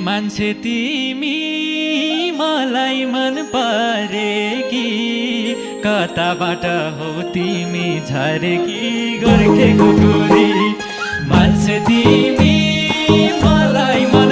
मान्छे तिमी मलाई मन परेकी कताबाट हो तिमी झरेकी गोर्खे कुकुरी मान्छे तिमी मलाई मन